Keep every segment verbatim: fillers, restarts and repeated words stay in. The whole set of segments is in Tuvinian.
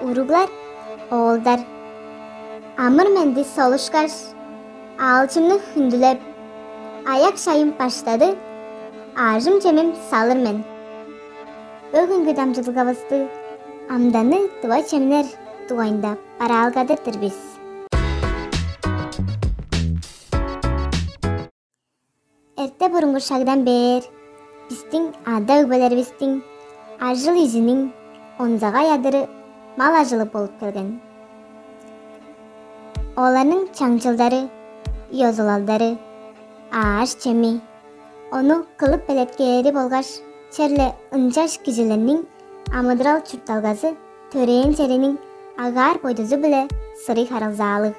Уруглар, оолдар, амыр-менди солушкаш, аалчымны хүндүлеп, аяк-шайым баштады, аажым-чемим салыр мен. Бөгүнгү дамчыдылгавысты амданныг тыва чемнер дугайында бараалгадыр-дыр бис. Эрте-бурунгу шагдан бээр бистиң ада-өгбелеривистиң ажыл-ижиниң онзагай адыры мал ажылы болуп келген. Оларның чаңчылдары, ёзулалдары, аъш-чеми, ону кылып белеткээри болгаш черле ынчаш кижилерниң амыдырал-чуртталгазы төрээн чериниң агаар-бойдузу-биле сырый харылзаалыг.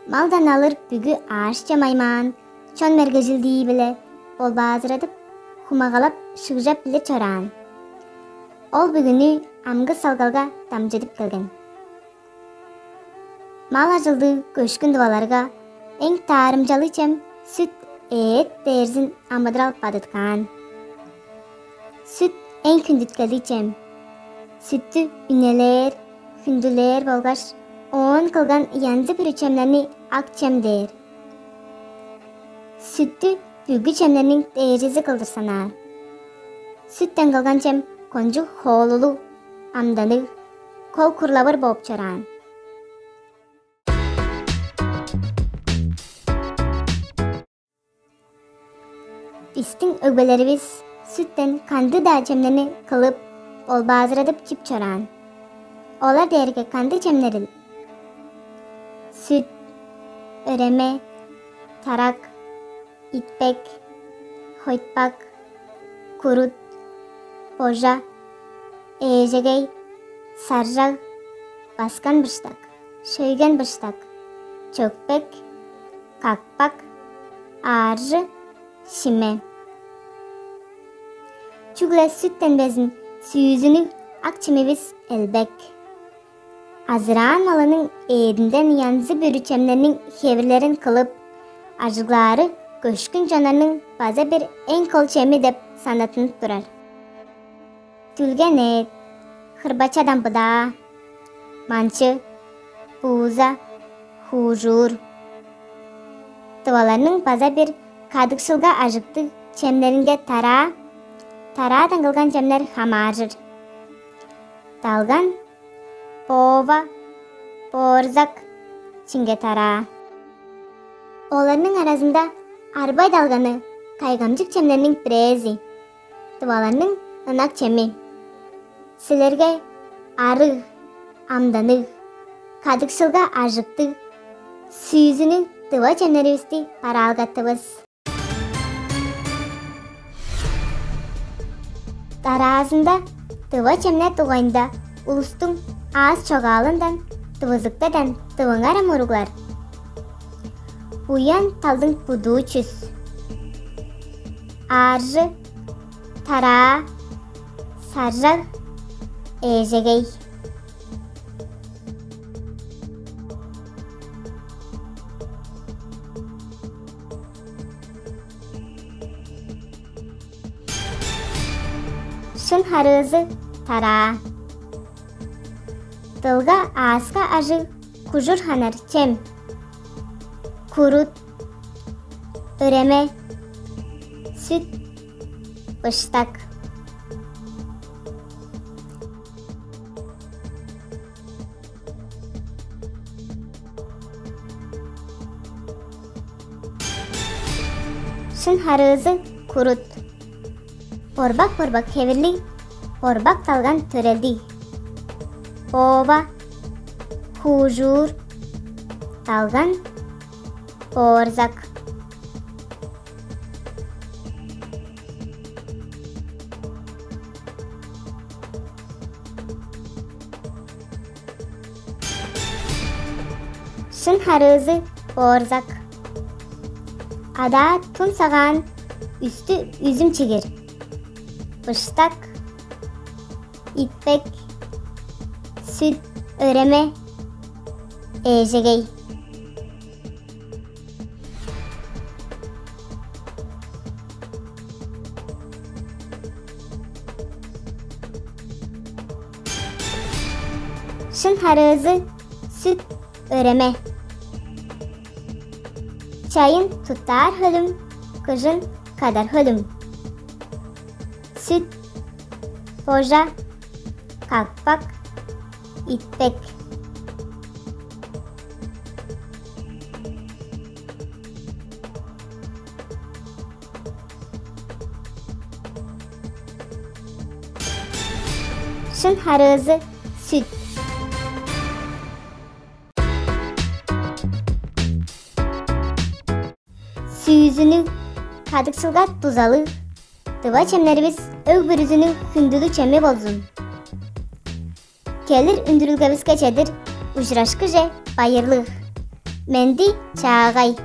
Малдан алыр бүгү аъш-чем аймаан чон мергежилдии-биле болбаазырадып, хумагалап, шыгжап билир чораан. Ол бүгүнү амгы салгалга дамчыдып келген. Мал ажылдыг көшкүн тываларга эң таарымчалыг чем сүт, эът дээрзин амыдырал бадыткаан. Сүт эң хүндүткелдиг чем. Сүттү үнелээр, хүндүлээр болгаш оон кылган янзы-бүрү чемнерни ак чем дээр. Сүттү бүгү чемнерниң дээжизи кылдыр санаар. Сүттен кылган чем кончуг хоолулуг, амданныг, кол курлавыр бооп чораан. Бистиң өгбелеривис сүттен кандыг-даа чемнерни кылып, болбаазырадып чип чораан. Олар дээрге кандыг чемнерил? Сүт, өреме, тарак, итпек, хойтпак, курут, божа, ээжегей, саржаг, баскан быштак, шөйген быштак, чөкпек, какпак, ааржы, шиме. Чүгле сүттен безин сүүзүнүг ак чемивис элбек. Азыраан малының эъдинден янзы-бүрү чемнерниң хевирлерин кылып, ажыглаары көшкүн чоннарның база бир эң кол чеми деп санаттынып турар. Дүлген эът, хырбачадан быдаа, манчы, бууза, хуужуур. Тываларның база бир кадыкшылга ажыктыг чемнеринге тараа, тараадан кылган чемнер хамааржыр. Далган, боова, боорзак, чиңге-тараа. Оларның аразында арбай далганы кайгамчык чемнерниң бирээзи, тываларның ынак чеми. Силерге арыг, амданныг, кадыкшылга ажыктыг, сүүзүнүг тыва чемнеривисти бараалгаттывыс. Дараазында тыва чемнер дугайында улустуң аас чогаалындан, тывызыктардан тывыңарам, уруглар. Буян талдың будуу чүс? Ааржы, тараа, саржаг, ээжегей. Шын харыызы – тараа. Дылга ааска ажыг кужур ханар чем: курут, өреме, сүт, быштак. Шын харыызы – курут. Борбак-борбак хевирлиг, борбак далган төрелдиг. Боова, хуужуур, далган, боорзак. Шын харыызы – боорзак. Адаа тун сагаан, үстү үзүм чигир. Быштак, итпек, сүт, өреме, ээжегей. Шын харыызы: сүт, өреме. Чайын туттаар хөлүм, кыжын кадар хөлүм. Сүт, божа, какпак, итпек. Шын харыызы: сүт. Сүүзүнүг, кадыкшылга дузалыг, тыва чемнеривис өг бүрүзүнүң хүндүлүг чеми болзун. Келир үндүрүлгевиске чедир ужурашкыже байырлыг. Менди чаагай.